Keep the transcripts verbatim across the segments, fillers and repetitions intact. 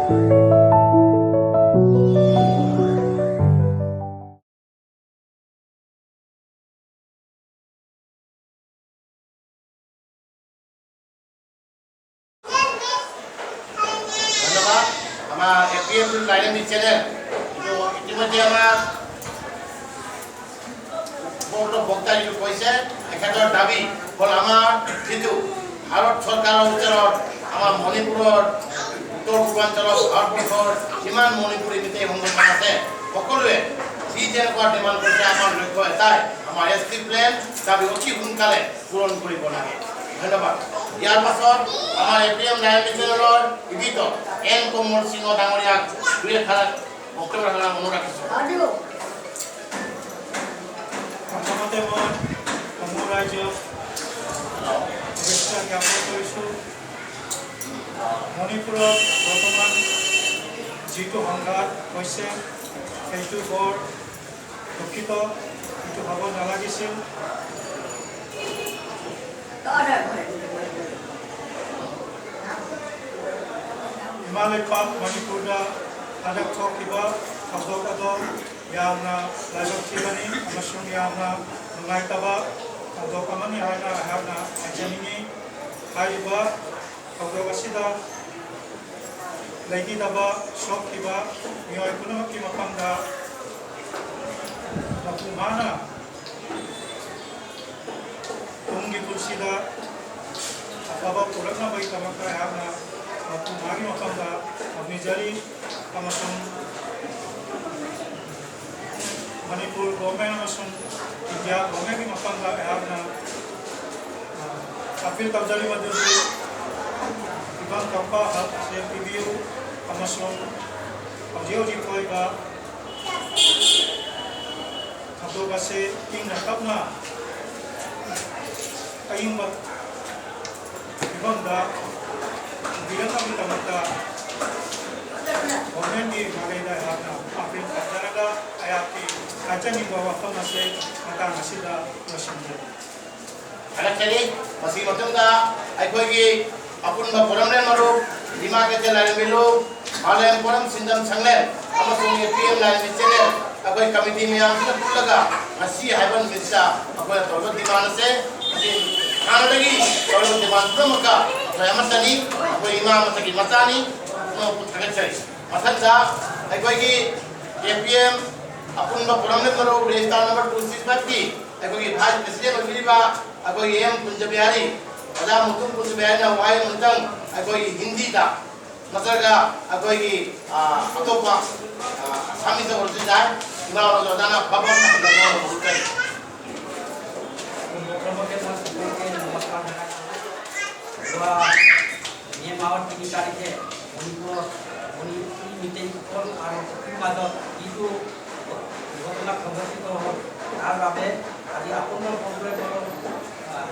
ধন্যবাদ। আমাৰ এ P M লাইনেমিক channel, এইটো ইতিমধ্যে আমাৰ উপৰোক্ত বক্তাই যিটো কৈছে, তেখেতৰ দাবী হ'ল আমাৰ যিটো ভাৰত চৰকাৰৰ ওচৰত আমাৰ মণিপুৰৰ উত্তৰ পূৰ্বাঞ্চলত ভাৰতবৰ্ষৰ যিমান মণিপুৰী মিতেই সংগঠন আছে, সকলোৱে যি যেনেকুৱা ডিমাণ্ড কৰিছে, আমাৰ লক্ষ্য এটাই, আমাৰ এছ টি প্লেন দাবী অতি সোনকালে পূৰণ কৰিব লাগে। ধন্যবাদ। ইয়াৰ পাছত আমাৰ এ পি এম লাইভ চেনেলৰ বিজিত এন কমল সিংহ ডাঙৰীয়াক দুই এষাৰ বক্তব্য ৰাখিবলৈ অনুৰোধ ৰাখিছোঁ। প্ৰথমতে মই সমূহ ৰাইজক শুভেচ্ছা জ্ঞাপন কৰিছোঁ। মণিপুৰত বৰ্তমান যিটো সংঘাত হৈছে, সেইটো বৰ দুখিত, এইটো হ'ব নালাগিছিল। Imale pa Manipur da adak thok iba, thok dok ado, yamna laibak thibani, amasung yamna nungai taba, thok dok amani haina, haina, ajamini, haiba, ꯊꯧꯗꯣꯛ ꯑꯁꯤꯗ ꯂꯩꯈꯤꯗꯕ, ꯁꯣꯛꯈꯤꯕ ꯃꯤꯑꯣꯏ ꯄꯨꯝꯅꯃꯛꯀꯤ ꯃꯐꯝꯗ ꯃꯄꯨꯡ ꯐꯥꯅ ꯇꯨꯡꯒꯤ ꯄꯨꯟꯁꯤꯗ ꯑꯐꯕ ꯄꯨꯔꯛꯅꯕꯒꯤꯗꯃꯛꯇ ꯑꯩꯍꯥꯛꯅ ꯃꯄꯨꯡ ꯐꯥꯒꯤ ꯃꯐꯝꯗ ꯊꯧꯅꯤꯖꯔꯤ꯫ ꯑꯃꯁꯨꯡ ꯃꯅꯤꯄꯨꯔ ꯒꯣꯔꯃꯦꯟ ꯑꯃꯁꯨꯡ ꯏꯟꯗꯤꯌꯥ ꯒꯣꯔꯃꯦꯟꯒꯤ ꯃꯐꯝꯗ ꯑꯩꯍꯥꯛꯅ, ꯑ, ꯑꯄꯤꯜ ꯇꯧꯖꯔꯤ ꯃꯗꯨꯗꯤ ꯐꯤꯕꯝ ꯊꯣꯛꯄ ꯍꯛꯁꯦ ꯄꯤꯕꯤꯌꯨ ꯑꯃꯁꯨꯡ ꯍꯧꯖꯤꯛ ꯍꯧꯖꯤꯛ ꯊꯣꯛꯏꯕ ꯊꯧꯗꯣꯛ ꯑꯁꯤ ꯏꯪꯅ ꯇꯞꯅ ꯑꯏꯪꯕ ꯐꯤꯕꯝꯗ ꯄꯨꯕꯤꯔꯛꯅꯕꯒꯤꯗꯃꯛꯇ ꯒꯣꯔꯃꯦꯟꯒꯤ ꯃꯥꯏꯀꯩꯗ ꯑꯩꯍꯥꯛꯅ ꯑꯄꯤꯜ ꯇꯧꯖꯔꯒ ꯑꯩꯍꯥꯛꯀꯤ ꯍꯥꯏꯖꯅꯤꯡꯕ ꯋꯥꯐꯝ ꯑꯁꯤ ꯃꯇꯥꯡ ꯑꯁꯤꯗ ꯂꯣꯏꯁꯤꯟꯖꯔꯤ꯫ ꯊꯥꯒꯠꯆꯔꯤ꯫ ꯃꯁꯤꯒꯤ ꯃꯇꯨꯡꯗ ꯑꯩꯈꯣꯏꯒꯤ ꯑꯄꯨꯟꯕ ꯐꯣꯔꯝꯂꯦꯟ ꯃꯔꯨꯞ, ꯗꯤꯃꯥ ꯀꯩꯊꯦꯜ ꯂꯥꯏꯔꯦꯝꯕꯤ ꯂꯨꯞ, ꯃꯥꯂꯦꯝ ꯄꯣꯔꯝ ꯁꯤꯟꯗꯝ ꯁꯪꯂꯦꯟ ꯑꯃꯁꯨꯡ ꯑꯦ ꯄꯤ ꯑꯦꯝ ꯂꯥꯏꯟ ꯃꯤꯠꯁꯦꯜꯂꯦꯟ ꯑꯩꯈꯣꯏ ꯀꯃꯤꯇꯤ ꯃꯌꯥꯝꯁꯤꯅ ꯄꯨꯜꯂꯒ ꯉꯁꯤ ꯍꯥꯏꯕ ꯅꯨꯃꯤꯠꯁꯤꯗ ꯑꯩꯈꯣꯏꯅ ꯇꯧꯔꯤꯕ ꯗꯤꯃꯥꯟ ꯑꯁꯦ ꯃꯁꯤ ꯍꯥꯟꯅꯗꯒꯤ ꯇꯧꯔꯤꯕ ꯗꯤꯃꯥꯟ ꯄꯨꯝꯅꯃꯛꯀ ꯑꯩꯈꯣꯏ ꯑꯃꯠꯇꯅꯤ꯫ ꯑꯩꯈꯣꯏ ꯏꯃꯥ ꯑꯃꯠꯇꯒꯤ ꯃꯆꯥꯅꯤ꯫ ꯄꯨꯝꯅꯃꯛꯄꯨ ꯊꯥꯒꯠꯆꯔꯤ꯫ ꯃꯊꯪꯗ ꯑꯩꯈꯣꯏꯒꯤ ꯑꯦ ꯄꯤ ꯑꯦꯝ ꯑꯄꯨꯟꯕ forum member register number two six ꯐꯥꯏꯚꯀꯤ ꯑꯩꯈꯣꯏꯒꯤ ꯚꯥꯏꯁ ꯄ꯭ꯔꯦꯁꯤꯗꯦꯟ ꯑꯣꯏꯕꯤꯔꯤꯕ ꯑꯩꯈꯣꯏꯒꯤ ꯑꯦꯝ ꯀꯨꯟꯖꯕꯤꯍꯥꯔꯤ, ꯑꯣꯖꯥ ꯃꯨꯇꯨꯝ ꯀꯨꯟꯖꯕꯤꯍꯥꯔꯤꯅ ꯋꯥꯍꯩ ꯑꯃꯇꯪ ꯑꯩꯈꯣꯏꯒꯤ ꯍꯤꯟꯗꯤꯗ ꯅꯠꯇ꯭ꯔꯒ ꯑꯩꯈꯣꯏꯒꯤ, ꯑ, ꯑꯇꯣꯞꯄ, ꯑ, ꯑꯁꯥꯃꯤꯁꯇ ꯑꯣꯏꯔꯁꯨ ꯌꯥꯏ꯫ ꯏꯃꯥ ꯑꯣꯏꯔꯁꯨ ꯑꯣꯖꯥꯅ ꯐꯕ ꯑꯃ ꯍꯟꯕ ꯉꯝꯕ ꯃꯍꯨꯠꯇ যোৱা মে মাহৰ তিনি তাৰিখে মণিপুৰৰ মণিপুৰী মিটেইসকল আৰু কুকিৰ মাজত যিটো দুৰ্ঘটনা সংঘটিত হ'ল, তাৰ বাবে আজি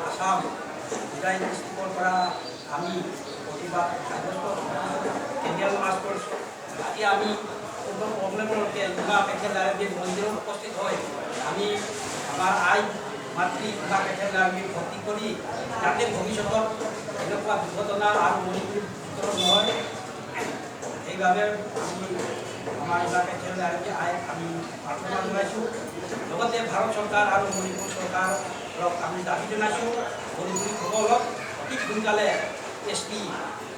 আসাম ডিজাইন ডিষ্ট্ৰিক্টৰ পৰা আমি প্ৰতিবাদ সাব্যস্ত কেণ্ডেল মাৰ্চ কৰিছোঁ। আজি আমি কোনো প্ৰব্লেমলৈকে ইমা কেথেল আৰম্ভী মন্দিৰত উপস্থিত হৈ আমি আমাৰ আই মাতৃ ইমা কেথেল আৰম্ভী ভক্তি কৰি যাতে ভৱিষ্যতত এনেকুৱা দুৰ্ঘটনা আৰু মণিপুৰী ভিতৰত নহয়, সেইবাবে আমি আমাৰ ইমা কেথেল আৰম্ভী আই আমি প্ৰাৰ্থনা জনাইছোঁ। লগতে ভাৰত চৰকাৰ আৰু মণিপুৰ চৰকাৰক আমি দাবী জনাইছোঁ, মণিপুৰীসকলক অতি সোনকালে এছ টি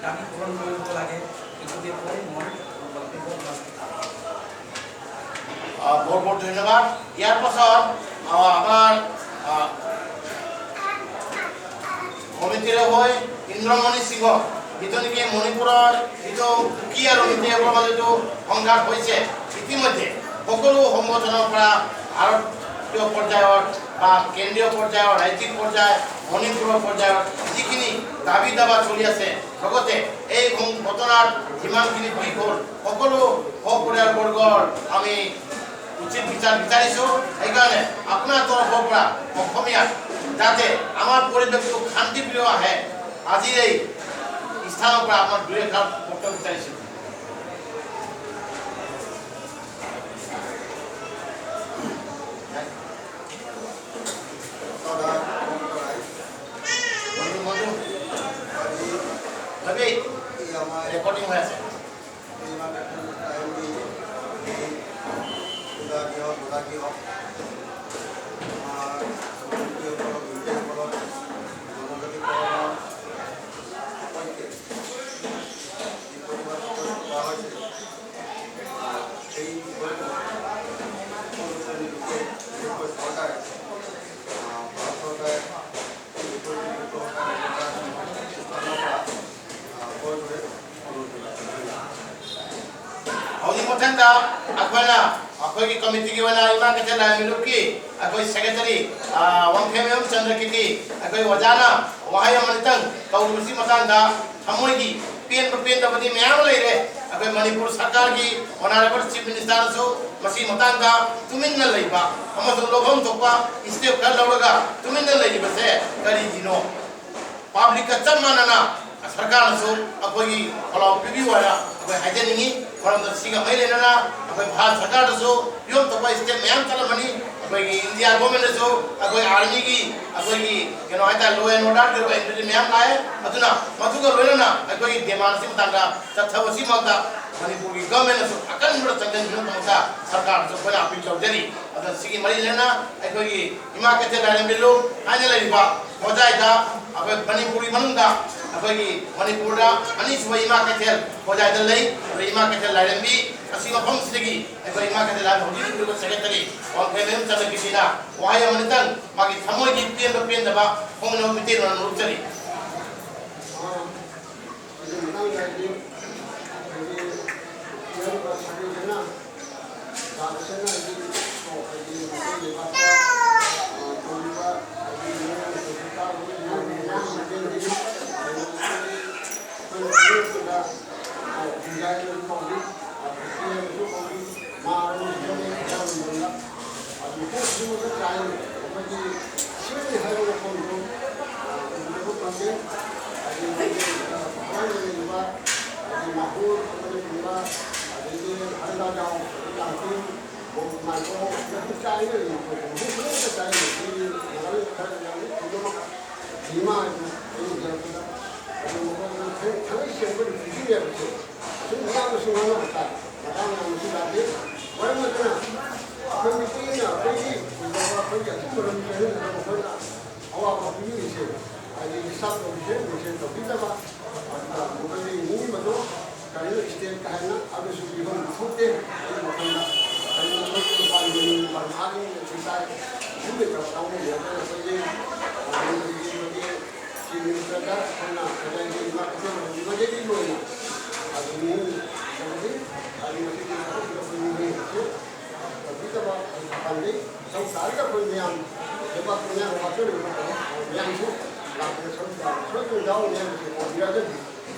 দাবী পূৰণ কৰিব লাগে। এইটোকে কৈ মই বক্তব্য সমাপ্ত কৰিছোঁ। আহ, বহুত বহুত ধন্যবাদ। ইয়াৰ পাছত, আহ, আমাৰ, আহ, কমিটিৰ হৈ ইন্দ্ৰমণি সিংহ, যিটো নেকি মণিপুৰৰ যিটো কুকি আৰু মিটেইসকলৰ মাজত যিটো সংঘাত হৈছে, ইতিমধ্যে সকলো সংগঠনৰ পৰা ভাৰতীয় পৰ্যায়ৰ বা কেন্দ্ৰীয় পৰ্যায়ৰ, ৰাজ্যিক পৰ্যায়, মণিপুৰৰ পৰ্যায়ৰ যিখিনি দাবী দাবা চলি আছে, লগতে এই ঘটনাৰ যিমানখিনি দিশ হ'ল, সকলো সপৰিয়ালবৰ্গৰ আমি উচিত বিচাৰ বিচাৰিছোঁ। সেইকাৰণে আপোনাৰ তৰফৰ পৰা অসমীয়াত যাতে আমাৰ পৰিৱেশটো শান্তিপ্ৰিয় আহে, আজিৰ এই স্থানৰ পৰা আমাৰ দুই এষাৰ বক্তব্য বিচাৰিছোঁ। বন্ধু, বন্ধু। আজি ৰবি, এই আমাৰ ৰেকৰ্ডিং হৈ আছে। খুদা কি হক, খুদা কি হক, আমার সম্পর্কীয় বলো, বিদেশ বলো, জনজাতি বলো, সকলকে যে পরিবার সদস্য করা হয়েছে, আর সেই পরিবার সদস্যের নিকটে যে সরকার, আহ, ভারত সরকার ꯍꯧꯖꯤꯛ ꯃꯊꯪꯗ ꯑꯩꯈꯣꯏꯅ, ꯑꯩꯈꯣꯏꯒꯤ ꯀꯃꯤꯇꯤꯒꯤ ꯑꯣꯏꯅ ꯏꯃꯥ ꯀꯩꯊꯦꯜ ꯂꯥꯏꯔꯦꯝꯕꯤ ꯂꯨꯞꯀꯤ ꯑꯩꯈꯣꯏ ꯁꯦꯀ꯭ꯔꯦꯇꯔꯤ, ꯑ, ꯋꯥꯡꯈꯩꯃꯌꯨꯝ ꯆꯟꯗ꯭ꯔꯀꯤꯔꯇꯤ, ꯑꯩꯈꯣꯏ ꯑꯣꯖꯥꯅ ꯋꯥꯍꯩ ꯑꯃꯅꯤꯇꯪ ꯇꯧꯔꯨꯕꯁꯤ ꯃꯇꯥꯡꯗ ꯊꯃꯣꯏꯒꯤ ꯄꯦꯟꯕ ꯄꯦꯟꯗꯕꯗꯤ ꯃꯌꯥꯝ ꯑꯃ ꯂꯩꯔꯦ꯫ ꯑꯩꯈꯣꯏ ꯃꯅꯤꯄꯨꯔ ꯁꯔꯀꯥꯔꯒꯤ ꯑꯣꯅꯔꯦꯕꯜ ꯆꯤꯐ ꯃꯤꯅꯤꯁꯇꯔꯅꯁꯨ ꯃꯁꯤ ꯃꯇꯥꯡꯗ ꯇꯨꯃꯤꯟꯅ ꯂꯩꯕ ꯑꯃꯁꯨꯡ ꯂꯧꯐꯝ ꯊꯣꯛꯄ ꯁ꯭ꯇꯦꯞ ꯈꯔ ꯂꯧꯔꯒ ꯇꯨꯃꯤꯟꯅ ꯂꯩꯔꯤꯕꯁꯦ ꯀꯔꯤꯒꯤꯅꯣ? ꯄꯕ꯭ꯂꯤꯛꯀ ꯆꯞ ꯃꯥꯟꯅꯅ ꯁꯔꯀꯥꯔꯅꯁꯨ ꯑꯩꯈꯣꯏꯒꯤ ꯈꯣꯜꯂꯥꯎ ꯄꯤꯕꯤꯌꯨ ꯍꯥꯏꯅ ꯑꯩꯈꯣꯏ ꯍꯥꯏꯖꯅꯤꯡꯉꯤ꯫ ꯃꯔꯝꯗꯤ ꯁꯤꯒ ꯃꯔꯤ ꯂꯩꯅꯅ ꯑꯩꯈꯣꯏ ꯚꯥꯔꯠ ꯁꯔꯀꯥꯔꯗꯁꯨ ꯌꯣꯝ ꯊꯣꯛꯄ ꯁ꯭ꯇꯦꯞ ꯃꯌꯥꯝ ꯆꯠꯂꯝꯃꯅꯤ꯫ ꯑꯩꯈꯣꯏꯒꯤ ꯏꯟꯗꯤꯌꯥ ꯒꯣꯔꯃꯦꯟꯅꯁꯨ ꯑꯩꯈꯣꯏ ꯑꯥꯔꯃꯤꯒꯤ, ꯑꯩꯈꯣꯏꯒꯤ ꯀꯩꯅꯣ ꯍꯥꯏꯇꯥꯔꯦ, ꯂꯣ ꯑꯦꯟ ꯑꯣꯔꯗꯔꯒꯤ ꯑꯣꯏꯕ ꯏꯟꯇ꯭ꯔꯤ ꯃꯌꯥꯝ ꯂꯥꯛꯑꯦ꯫ ꯑꯗꯨꯅ ꯃꯗꯨꯒ ꯂꯣꯏꯅꯅ ꯑꯩꯈꯣꯏꯒꯤ ꯗꯤꯃꯥꯟ ꯑꯁꯤ ꯃꯇꯥꯡꯗ ꯆꯠꯊꯕꯁꯤꯃꯛꯇ ꯃꯅꯤꯄꯨꯔꯒꯤ ꯒꯣꯔꯃꯦꯟꯅꯁꯨ ꯑꯀꯟꯕ ꯆꯪꯁꯤꯟꯕꯤꯅꯕꯒꯤꯗꯃꯛꯇ ꯁꯔꯀꯥꯔꯗꯁꯨ ꯑꯩꯈꯣꯏꯅ ꯑꯄꯤꯜ ꯇꯧꯖꯔꯤ꯫ ꯑꯗꯨꯅ ꯁꯤꯒꯤ ꯃꯔꯤ ꯂꯩꯅꯅ ꯑꯩꯈꯣꯏꯒꯤ ꯏꯃꯥ ꯀꯩꯊꯦꯜ ꯂꯥꯏꯔꯦꯝꯕꯤ ꯂꯨꯞ ꯍꯥꯏꯅ ꯂꯩꯔꯤꯕ ꯍꯣꯖꯥꯏꯗ ꯑꯩꯈꯣꯏ ꯃꯅꯤꯄꯨꯔꯒꯤ ꯃꯅꯨꯡꯗ ꯑꯩꯈꯣꯏꯒꯤ ꯃꯅꯤꯄꯨꯔꯗ ꯑꯅꯤꯁꯨꯕ ꯏꯃꯥ ꯀꯩꯊꯦꯜ ꯍꯣꯖꯥꯏꯗ ꯂꯩ꯫ ꯑꯗꯨ ꯏꯃꯥ ꯀꯩꯊꯦꯜ ꯂꯥꯏꯔꯦꯝꯕꯤ ꯑꯁꯤ ꯃꯐꯝꯁꯤꯗꯒꯤ ꯑꯩꯈꯣꯏ ꯏꯃꯥ ꯀꯩꯊꯦꯜ ꯂꯥꯏꯔꯦꯝꯕꯤ ꯍꯧꯖꯤꯛ ꯍꯧꯖꯤꯛ ꯁꯦꯀ꯭ꯔꯦꯇꯔꯤ ꯋꯥꯡꯈꯩꯃꯌꯨꯝ ꯆꯟꯗ꯭ꯔꯀꯤꯔꯇꯤꯅ ꯋꯥꯍꯩ ꯑꯃꯅꯤꯇꯪ ꯃꯥꯒꯤ ꯊꯃꯣꯏꯒꯤ ꯄꯦꯟꯕ ꯄꯦꯟꯗꯕ ꯐꯣꯡꯅꯕ ꯃꯤꯇꯩ ꯂꯣꯟ ꯂꯧꯖꯔꯤ꯫ ꯑꯗꯨ ꯃꯇꯥꯡꯗ ꯍꯥꯏꯗꯤ ꯑꯩꯈꯣꯏꯒꯤ ꯃꯤꯑꯣꯏꯕ ꯁꯥꯒꯩꯗꯅ ꯂꯥꯛꯄꯁꯤꯅ ꯍꯥꯏꯗꯤ ꯑꯩꯈꯣꯏꯒꯤ ꯃꯩꯇꯩ ꯂꯩꯕꯥꯛꯇ, ꯑ, ꯇꯧꯔꯤꯕ ꯍꯥꯏꯗꯤ ꯃꯤꯑꯣꯏꯕ ꯃꯇꯧꯁꯤ ꯇꯥꯕꯗ ꯌꯥꯝꯅ ꯃꯇꯦꯡ ꯄꯤꯔꯤ꯫ ꯑꯩꯈꯣꯏꯅ ꯃꯤꯑꯣꯏꯕꯗ, ꯑ, ꯄꯨꯡꯖꯥꯏꯗꯁꯨ ꯀꯧꯔꯤ, ꯑ, ꯈ꯭ꯔꯤꯁꯇꯤꯌꯥꯟꯗꯁꯨ ꯀꯧꯔꯤ, ꯃꯥ ꯑꯃ ꯂꯩꯖꯔꯦ ꯏꯔꯝꯗꯝꯗ꯫ ꯑꯗꯨ ꯃꯐꯝ ꯈꯨꯗꯤꯡꯃꯛꯇ ꯆꯥꯏ꯫ ꯑꯩꯈꯣꯏꯒꯤ ꯁꯤꯅꯤ ꯍꯥꯏꯕ ꯋꯥꯐꯝꯗꯣ, ꯑ, ꯎꯕꯤꯗꯕ ꯐꯪꯗꯦ꯫ ꯍꯥꯏꯗꯤ ꯃꯣꯏꯒꯤ, ꯑ, ꯃꯥꯒꯤ ꯂꯩꯔꯤꯕ, ꯍꯥꯏꯗꯤ ꯃꯍꯨꯠ ꯑꯃꯅꯆꯤꯡꯕ, ꯑꯗꯒꯤ ꯍꯔꯒꯥꯖꯥꯎ, ꯂꯥꯡꯇꯤꯟ, ꯃꯣꯡ ꯃꯥꯏꯀꯣ, ꯃꯗꯨ ꯆꯥꯏꯅ ꯂꯩꯔꯤꯕ ꯄꯣꯠꯇꯣ ꯃꯐꯝ ꯈꯨꯗꯤꯡꯃꯛꯇ ꯆꯥꯏ꯫ ꯁꯤꯒꯤ ꯅꯥꯒꯥꯂꯦꯟ ꯈꯔ ꯌꯥꯝꯅ ꯄꯨꯝꯅꯃꯛ ꯁꯤꯃꯥ ꯍꯥꯏꯕ ꯑꯩꯅ ꯎꯖꯔꯛꯄꯗ꯫ ꯑꯗꯨ ꯃꯈꯣꯏ ꯊꯥꯡ-, ꯊꯥꯡꯒꯩ ꯁꯦꯡꯕ ꯔꯤꯐ꯭ꯌꯨꯖꯤ ꯃꯌꯥꯝꯁꯦ ꯁꯨꯝ ꯃꯤꯌꯥꯝꯅ ꯉꯥꯡꯅꯕ ꯇꯥꯏ꯫ ꯃꯇꯥꯡ ꯌꯥꯝꯅꯁꯨ ꯂꯥꯛꯂꯤ꯫ ꯃꯔꯝ ꯑꯗꯨꯅ ꯑꯩꯈꯣꯏ ꯃꯤꯄꯨꯝꯅ ꯑꯩꯈꯣꯏꯒꯤ ꯑꯣꯏꯖꯕ ꯑꯩꯈꯣꯏꯒꯤ ꯑꯆꯨꯝꯕ ꯂꯝꯕꯤ ꯆꯪꯍꯟꯅꯕ ꯃꯈꯣꯏꯅ ꯑꯋꯥꯕ ꯄꯤꯕꯤꯔꯤꯁꯦ, ꯍꯥꯏꯗꯤ ꯗꯤꯁꯇꯥꯔꯕ ꯇꯧꯕꯤꯁꯦ, ꯃꯦꯟꯁꯟ ꯇꯧꯕꯤꯗꯕ, ꯑꯗꯨꯒ ꯃꯈꯣꯏꯒꯤ ꯅꯤꯡꯉꯤꯕꯗꯣ ꯀꯔꯤꯅꯣ ꯏꯁꯇꯦꯠ ꯍꯥꯏꯅ ꯑꯗꯨꯁꯨ ꯄꯤꯐꯝ ꯊꯣꯛꯇꯦ꯫ ꯑꯩꯒꯤ ꯋꯥꯈꯜꯗ ꯀꯔꯤꯒꯨꯝꯕ ꯃꯈꯣꯏꯒꯤ ꯃꯄꯥꯟꯒꯤ ꯃꯤꯡ ꯄꯟꯊꯥꯅꯤ ꯑꯗꯨ ꯇꯥꯏ꯫ ꯑꯗꯨꯝꯕ ꯇꯧꯔꯛꯄ ꯍꯧꯅꯗꯦ꯫ ꯑꯗꯨꯅ ꯑꯩꯈꯣꯏꯒꯤ ꯃꯅꯤꯄꯨꯔꯒꯤ ꯑꯩꯈꯣꯏꯒꯤ ꯆꯤꯐ ꯃꯤꯅꯤꯁꯇꯔꯗ ꯑꯩꯈꯣꯏꯅ ꯉꯁꯥꯏꯒꯤ ꯏꯃꯥ ꯀꯩꯊꯦꯜ ꯃꯟꯗꯤꯔꯗꯒꯤ ꯂꯣꯏꯅ ꯑꯗꯨ ꯃꯤ ꯆꯪꯁꯤ꯫ ꯑꯗꯨ ꯃꯁꯤꯒꯤ ꯊꯕꯛꯁꯤꯗ ꯑꯩꯈꯣꯏ ꯃꯤꯑꯣꯏ ꯑꯁꯤ ꯇꯧꯕꯤꯗꯕ ꯑꯩ ꯄꯥꯝꯖꯩ꯫ ꯃꯊꯧ ꯇꯥꯔꯒ ꯑꯩꯈꯣꯏ ꯃꯌꯥꯝ ꯂꯩꯕꯥꯛ ꯃꯌꯥꯝ ꯋꯥꯈꯜ ꯃꯌꯥꯝꯁꯨ ꯂꯥꯛꯄꯗ ꯁꯔꯨꯛ ꯌꯥꯕ ꯁꯣꯏꯗꯅ ꯌꯥꯎꯒꯅꯤ ꯍꯥꯏꯕꯁꯤ ꯇꯧꯕꯤꯔꯒꯗꯤ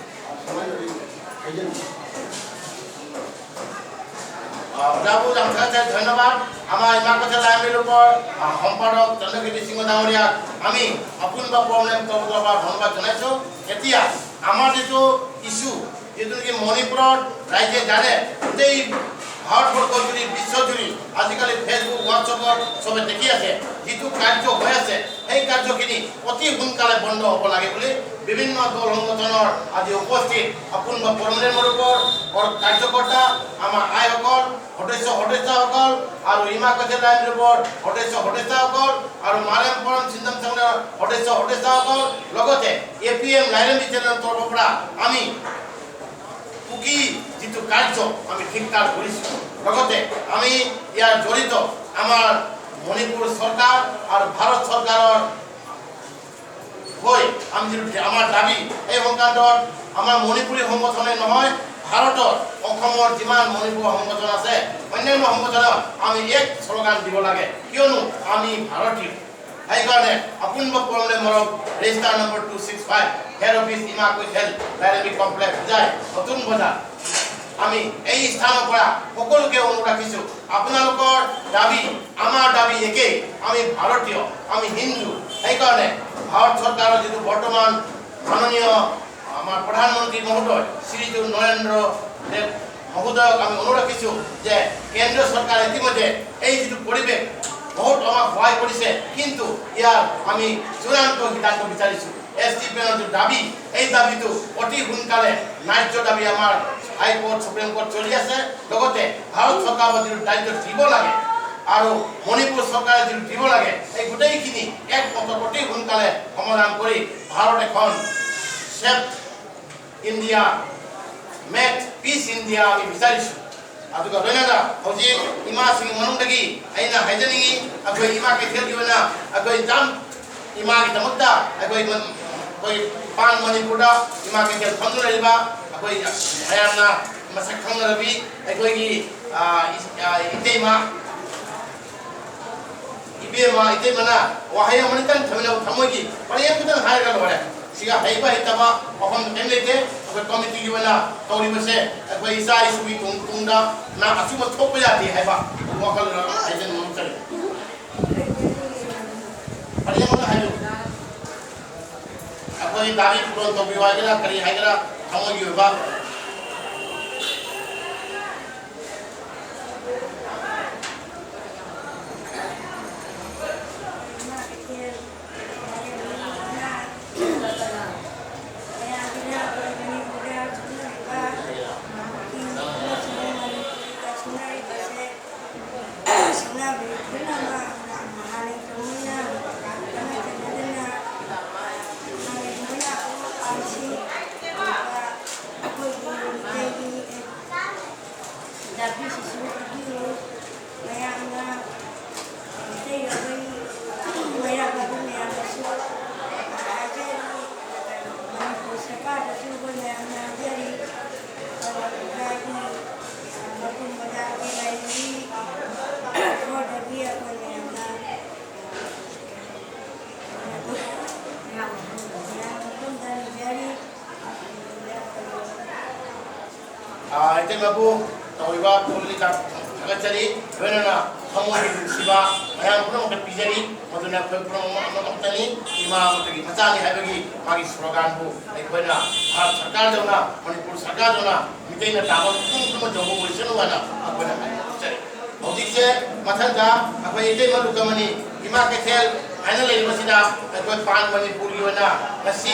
ꯁꯨꯃꯥꯏꯅ ꯑꯩ ꯍꯥꯏꯖꯅꯤꯡꯉꯤ꯫ আহ, অজাবুল জামখাতে ধন্যবাদ। আমাৰ ইমাকতে লাইব্ৰেৰী লোকৰ আহ, সম্পাদক চন্দ্ৰকীৰ্তি সিংহ ডাঙৰীয়াক আমি আপোন বা প্ৰব্লেম তৰফৰ পৰা ধন্যবাদ জনাইছোঁ। এতিয়া আমাৰ যিটো ইছ্যু, যিটো নেকি মণিপুৰত ৰাইজে জানে, গোটেই ভাৰতবৰ্ষ জুৰি, বিশ্ব জুৰি আজিকালি ফেচবুক, হোৱাটছএপত চবে দেখি আছে, যিটো কাৰ্য হৈ আছে, সেই কাৰ্যখিনি অতি সোনকালে বন্ধ হ'ব লাগে বুলি বিভিন্ন দল সংগঠনৰ আজি উপস্থিত আপোন বা পৰমলেন মৰূপৰ কাৰ্যকৰ্তা, আমাৰ আইসকল, সদস্য সদস্যাসকল আৰু ইমাকতে লাইব্ৰেৰী লোকৰ সদস্য সদস্যাসকল আৰু মালেম পৰম চিন্তন সংঘৰ সদস্য সদস্যাসকল, লগতে এ পি এম লাইব্ৰেৰী চেনেলৰ তৰফৰ পৰা আমি কুকি যিটো কাৰ্য আমি ধিক্কাৰ কৰিছোঁ। লগতে আমি ইয়াৰ জড়িত আমাৰ মণিপুৰ চৰকাৰ আৰু ভাৰত চৰকাৰৰ হৈ আমি যিটো আমাৰ দাবী, এই সংক্ৰান্তত আমাৰ মণিপুৰী সংগঠনে নহয়, ভাৰতৰ অসমৰ যিমান মণিপুৰ সংগঠন আছে, অন্যান্য সংগঠনক আমি এক শ্লোগান দিব লাগে, কিয়নো আমি ভাৰতীয়। সেইকাৰণে আপোন বা পৰমলেন মৰূপ, register number two six five, head office Ima Keithel dynamic complex, Hojai, নতুন বজাৰ। আমি এই স্থানৰ পৰা সকলোকে অনুৰোধ ৰাখিছোঁ, আপোনালোকৰ দাবী আমাৰ দাবী একেই। আমি ভাৰতীয়, আমি হিন্দু। সেইকাৰণে ভাৰত চৰকাৰৰ যিটো বৰ্তমান মাননীয় আমাৰ প্ৰধানমন্ত্ৰী মহোদয় শ্ৰীযুত নৰেন্দ্ৰ দেৱ মহোদয়ক আমি অনুৰোধ ৰাখিছোঁ যে কেন্দ্ৰীয় চৰকাৰে ইতিমধ্যে এই যিটো পৰিৱেশ বহুত আমাক সহায় কৰিছে, কিন্তু ইয়াৰ আমি চূড়ান্ত সিদ্ধান্ত বিচাৰিছোঁ। এছ টি পি এনৰ যিটো দাবী, এই দাবীটো অতি সোনকালে ন্যায্য দাবী আমাৰ হাই কোৰ্ট, সুপ্ৰিম কোৰ্ট চলি আছে। লগতে ভাৰত চৰকাৰৰ যিটো দায়িত্ব দিব লাগে আৰু মণিপুৰ চৰকাৰে যিটো দিব লাগে, এই গোটেইখিনি এক মত অতি সোনকালে সমাধান কৰি ভাৰত এখন safe India, make peace India আমি বিচাৰিছোঁ। ꯑꯗꯨꯒ ꯂꯣꯏꯅꯅ ꯍꯧꯖꯤꯛ ꯏꯃꯥꯁꯤꯡꯒꯤ ꯃꯅꯨꯡꯗꯒꯤ ꯑꯩꯅ ꯍꯥꯏꯖꯅꯤꯡꯉꯤ, ꯑꯩꯈꯣꯏ ꯏꯃꯥ ꯀꯩꯊꯦꯜꯒꯤ ꯑꯣꯏꯅ ꯑꯩꯈꯣꯏ ꯖꯥꯝ ꯏꯃꯥꯒꯤꯗꯃꯛꯇ ꯑꯩꯈꯣꯏ ꯃ-, ꯑꯩꯈꯣꯏ ꯄꯥꯟ ꯃꯅꯤꯄꯨꯔꯗ ꯏꯃꯥ ꯀꯩꯊꯦꯜ ꯐꯝꯗꯨꯅ ꯂꯩꯔꯤꯕ ꯑꯩꯈꯣꯏ ꯃꯌꯥꯝꯅ ꯃꯁꯛ ꯈꯪꯅꯔꯕꯤ ꯑꯩꯈꯣꯏꯒꯤ, ꯑ, ꯏ-, ꯑ, ꯏꯇꯩꯃ, ꯏꯕꯦꯝꯃ, ꯏꯇꯩꯃꯅ ꯋꯥꯍꯩ ꯑꯃꯅꯤꯇꯪ ꯊꯝꯃꯤꯟꯅꯕ, ꯊꯃꯣꯏꯒꯤ ꯄꯔꯦꯡ ꯈꯤꯇꯪ ꯍꯥꯏꯔꯒ ꯂꯣꯏꯔꯦ꯫ ꯁꯤꯒ ꯍꯩꯕ ꯍꯩꯇꯕ ꯋꯥꯐꯝ ꯀꯔꯤꯝ ꯂꯩꯇꯦ꯫ ꯑꯩꯈꯣꯏ ꯀꯃꯤꯇꯤꯒꯤ ꯑꯣꯏꯅ ꯇꯧꯔꯤꯕꯁꯦ ꯑꯩꯈꯣꯏ ꯏꯆꯥ ꯏꯁꯨꯒꯤ ꯇꯨꯡ ꯇꯨꯡꯗ ꯅ ꯑꯆꯨꯝꯕ ꯊꯣꯛꯄ ꯌꯥꯗꯦ ꯍꯥꯏꯕ ꯋꯥꯈꯜꯂꯣꯟ ꯑꯃ ꯍꯥꯏꯖꯅꯤꯡꯕ ꯑꯃ ꯆꯪꯉꯤ꯫ ꯄꯔꯦꯡ ꯑꯃ ꯍꯥꯏꯌꯨ꯫ ꯑꯩꯈꯣꯏ ꯗꯥꯒꯤ ꯈꯨꯗꯣꯜ ꯇꯧꯕꯤꯌꯨ ꯍꯥꯏꯒꯦꯔꯥ, ꯀꯔꯤ ꯍꯥꯏꯒꯦꯔꯥ, ꯊꯃꯣꯏꯒꯤ ꯑꯣꯏꯕ꯫ ꯃꯌꯥꯝꯅ ꯃꯩꯔꯥ ꯄꯥꯏꯕꯤ ꯃꯌꯥꯝꯗꯁꯨ ꯍꯥꯏꯖꯔꯤ, ꯃꯅꯤꯄꯨꯔ ꯁꯔꯀꯥꯔꯗꯁꯨ ꯑꯩꯈꯣꯏ ꯃꯌꯥꯝꯅ ꯍꯥꯏꯖꯔꯤ, ꯃꯄꯨꯡ ꯃꯔꯥꯒꯤ ꯂꯩꯔꯤ, ꯈꯔꯗꯒꯤ ꯑꯩꯈꯣꯏ ꯃꯌꯥꯝꯅ ꯃꯌꯥꯝ ꯃꯐꯝꯗ ꯅꯤꯖꯔꯤ꯫ ꯑꯥ, ꯏꯇꯩꯃꯕꯨ ꯇꯧꯔꯤꯕ ꯊꯕꯛ ꯏꯟꯈꯥꯡ ꯊꯥꯒꯠꯆꯔꯤ꯫ ꯂꯣꯏꯅꯅ ꯊꯃꯣꯏꯒꯤ ꯅꯨꯡꯁꯤꯕ ꯃꯌꯥꯝ ꯄꯨꯝꯅꯃꯛꯇ ꯄꯤꯖꯔꯤ꯫ ꯃꯗꯨꯅ ꯑꯩꯈꯣꯏ ꯄꯨꯝꯅꯃꯛ ꯑꯃꯈꯛꯇꯅꯤ, ꯏꯃꯥ ꯑꯃꯠꯇꯒꯤ ꯃꯆꯥꯅꯤ ꯍꯥꯏꯕꯒꯤ ꯃꯥꯒꯤ ꯁ꯭ꯂꯣꯒꯥꯟꯕꯨ ꯑꯩꯈꯣꯏꯅ ꯚꯥꯔꯠ ꯁꯔꯀꯥꯔꯗꯧꯅ, ꯃꯅꯤꯄꯨꯔ ꯁꯔꯀꯥꯔꯗꯧꯅ ꯃꯤꯇꯩꯅ ꯇꯥꯕ ꯃꯐꯝ ꯄꯨꯝꯅꯃꯛ ꯌꯧꯕ ꯑꯣꯏꯁꯅꯨ ꯍꯥꯏꯅ ꯑꯩꯈꯣꯏꯅ ꯍꯥꯏꯖꯔꯤ꯫ ꯍꯧꯖꯤꯛꯁꯦ ꯃꯊꯪꯗ ꯑꯩꯈꯣꯏ ꯏꯇꯩꯃ ꯂꯨꯀꯃꯅꯤ ꯏꯃꯥ ꯀꯩꯊꯦꯜ ꯍꯥꯏꯅ ꯂꯩꯔꯤꯕꯁꯤꯗ ꯑꯩꯈꯣꯏ ꯄꯥꯟ ꯃꯅꯤꯄꯨꯔꯒꯤ ꯑꯣꯏꯅ ꯉꯁꯤ,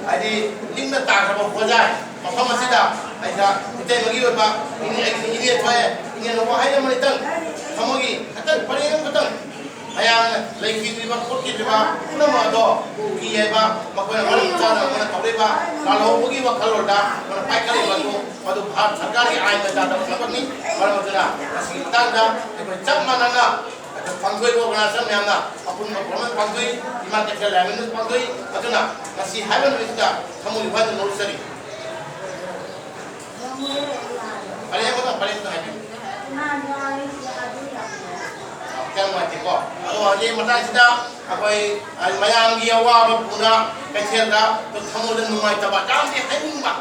ꯍꯥꯏꯗꯤ, ꯅꯤꯡꯅ ꯇꯥꯈ꯭ꯔꯕ ꯍꯣꯖꯥꯏ ꯃꯐꯝ ꯑꯁꯤꯗ ꯑꯩꯗ ꯏꯇꯩꯃꯒꯤ ꯑꯣꯏꯕ ꯏꯅꯦ, ꯑꯩꯒꯤ ꯏꯅꯦ ꯊꯣꯛꯑꯦ꯫ ꯏꯅꯦꯅ ꯋꯥꯍꯩ ꯑꯃ ꯂꯩꯇꯪ, ꯊꯃꯣꯏꯒꯤ ꯈꯇꯪ, ꯄꯔꯦꯡ ꯑꯃꯈꯇꯪ, ꯃꯌꯥꯝꯅ ꯂꯩꯈꯤꯗ꯭ꯔꯤꯕ, ꯈꯣꯠꯈꯤꯗ꯭ꯔꯤꯕ ꯄꯨꯝꯅꯃꯛ ꯑꯗꯣ ꯀꯨꯀꯤ ꯍꯥꯏꯕ ꯃꯈꯣꯏꯅ ꯃꯔꯝ ꯆꯥꯅ ꯑꯩꯈꯣꯏꯅ ꯇꯧꯔꯤꯕ ꯂꯥꯜꯍꯧꯕꯒꯤ ꯋꯥꯈꯜꯂꯣꯟꯗ ꯑꯩꯈꯣꯏꯅ ꯄꯥꯏꯈꯠꯂꯤꯕ ꯑꯗꯨ, ꯃꯗꯨ ꯚꯥꯔꯠ ꯁꯔꯀꯥꯔꯒꯤ ꯑꯥꯏꯟ ꯃꯆꯥꯗ ꯐꯪꯂꯛꯄꯅꯤ꯫ ꯃꯔꯝ ꯑꯗꯨꯅ ꯃꯁꯤꯒꯤ ꯃꯇꯥꯡꯗ ꯑꯩꯈꯣꯏ ꯆꯞ ꯃꯥꯟꯅꯅ ꯑꯗꯨ ꯄꯥꯡꯊꯣꯛꯏꯕ ꯑꯣꯔꯒꯅꯥꯏꯖꯦꯁꯟ ꯃꯌꯥꯝꯅ ꯑꯄꯨꯟꯕ ꯄ꯭ꯔꯣꯒ꯭ꯔꯥꯝ ꯄꯥꯡꯊꯣꯛꯏ, ꯏꯃꯥ ꯀꯩꯊꯦꯜ ꯂꯥꯏꯔꯦꯝꯕꯤꯅꯁꯨ ꯄꯥꯡꯊꯣꯛꯏ꯫ ꯑꯗꯨꯅ ꯉꯁꯤ ꯍꯥꯏꯕ ꯅꯨꯃꯤꯠꯁꯤꯗ ꯊꯃꯣꯏ ꯋꯥꯅ ꯅꯣꯛꯆꯔꯤ꯫ ꯄꯔꯦꯡ ꯑꯃꯇꯪ, ꯄꯔꯦꯡ ꯑꯃꯇꯪ ꯍꯥꯏꯕꯤꯌꯨ꯫ ꯌꯥꯝ ꯅꯨꯡꯉꯥꯏꯇꯦꯀꯣ꯫ ꯑꯗꯣ ꯍꯧꯖꯤꯛ ꯃꯇꯥꯡꯁꯤꯗ ꯑꯩꯈꯣꯏ, ꯑ, ꯃꯌꯥꯝꯒꯤ ꯑꯋꯥꯕ ꯄꯨꯅ ꯀꯩꯊꯦꯜꯗ ꯊꯃꯣꯏꯗ ꯅꯨꯡꯉꯥꯏꯇꯕ, ꯌꯥꯝꯗꯤ ꯍꯥꯏꯅꯤꯡꯕ,